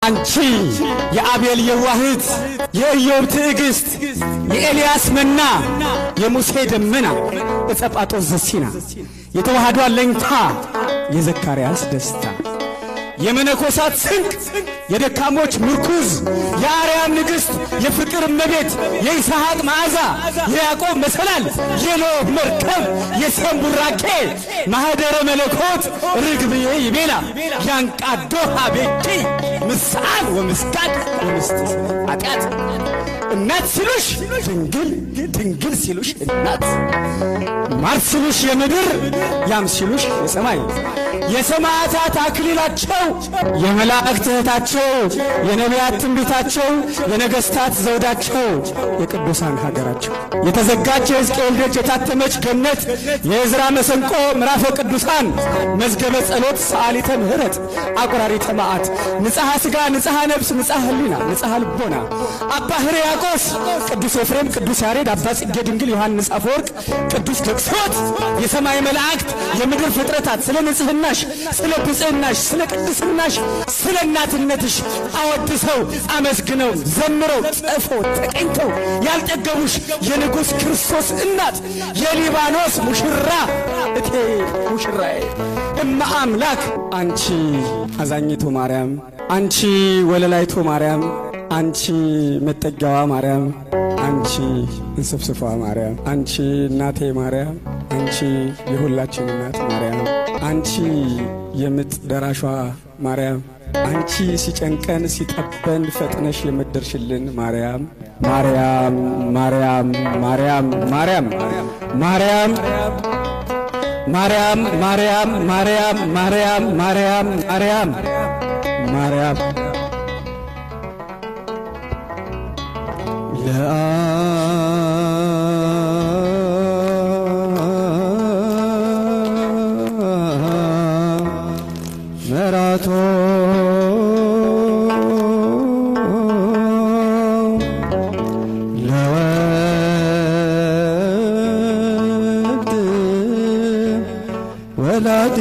አንቺ የአቤል የዋህት፣ የኢዮብ ትዕግስት፣ የኤልያስ መና፣ የሙሴ ደመና፣ ዕፀ ጳጦስ ዘሲና፣ የተዋህዶ አለኝታ፣ የዘካርያስ ደስታ፣ የመነኮሳት ስንቅ፣ የደካሞች ምርኩዝ፣ የአርያም ንግሥት፣ የፍቅር እመቤት፣ የይስሐቅ መዓዛ፣ የያዕቆብ መሰላል፣ የኖህ መርከብ፣ የሴም ቡራኬ፣ ማኅደረ መለኮት ርግብዬ ይቤላ ያንቃዶ ሀቤኪ ምስአል ወምስጋድ ወምስት ኃጢአት። እናት ሲሉሽ ድንግል፣ ድንግል ሲሉሽ እናት፣ ማር ሲሉሽ የምድር፣ ያም ሲሉሽ የሰማይ፣ የሰማዕታት አክሊላቸው፣ የመላእክት እህታቸው፣ የነቢያት ትንቢታቸው፣ የነገሥታት ዘውዳቸው፣ የቅዱሳን ሀገራቸው፣ የተዘጋች የሕዝቅኤል ደጅ፣ የታተመች ገነት፣ የዕዝራ መሰንቆ፣ ምዕራፈ ቅዱሳን፣ መዝገበ ጸሎት፣ ሰዓሊተ ምሕረት፣ አቁራሪተ መዓት፣ ንጽሐ ሥጋ፣ ንጽሐ ነፍስ፣ ንጽሐ ሕሊና፣ ንጽሐ ልቦና፣ አባ ሕርያቆስ፣ ቅዱስ ኤፍሬም፣ ቅዱስ ያሬድ፣ አባ ጽጌ ድንግል፣ ዮሐንስ አፈወርቅ፣ ቅዱስ ደቅስዮት፣ የሰማይ መላእክት፣ የምድር ፍጥረታት ስለ ንጽሕናሽ፣ ስለ ብጽዕናሽ፣ ስለ ቅድስናሽ፣ ስለ እናትነትሽ አወድሰው፣ አመስግነው፣ ዘምረው፣ ጽፈው፣ ተቀኝተው ያልጠገቡሽ የንጉሥ ክርስቶስ እናት፣ የሊባኖስ ሙሽራ፣ እቴ ሙሽራዬ እመ አምላክ፣ አንቺ አዛኝቱ ማርያም፣ አንቺ ወለላይቱ ማርያም፣ አንቺ መጠጊያዋ ማርያም፣ አንቺ እንስፍስፏ ማርያም፣ አንቺ እናቴ ማርያም፣ አንቺ የሁላችን እናት ማርያም፣ አንቺ የምጥ ደራሿ ማርያም፣ አንቺ ሲጨንቀን ሲጠበን ፈጥነሽ የምትደርሽልን ማርያም፣ ማርያም፣ ማርያም፣ ማርያም፣ ማርያም፣ ማርያም፣ ማርያም፣ ማርያም፣ ማርያም፣ ማርያም፣ ማርያም፣ ማርያም፣ ማርያም። መራቶ ለወልድ ወላዲ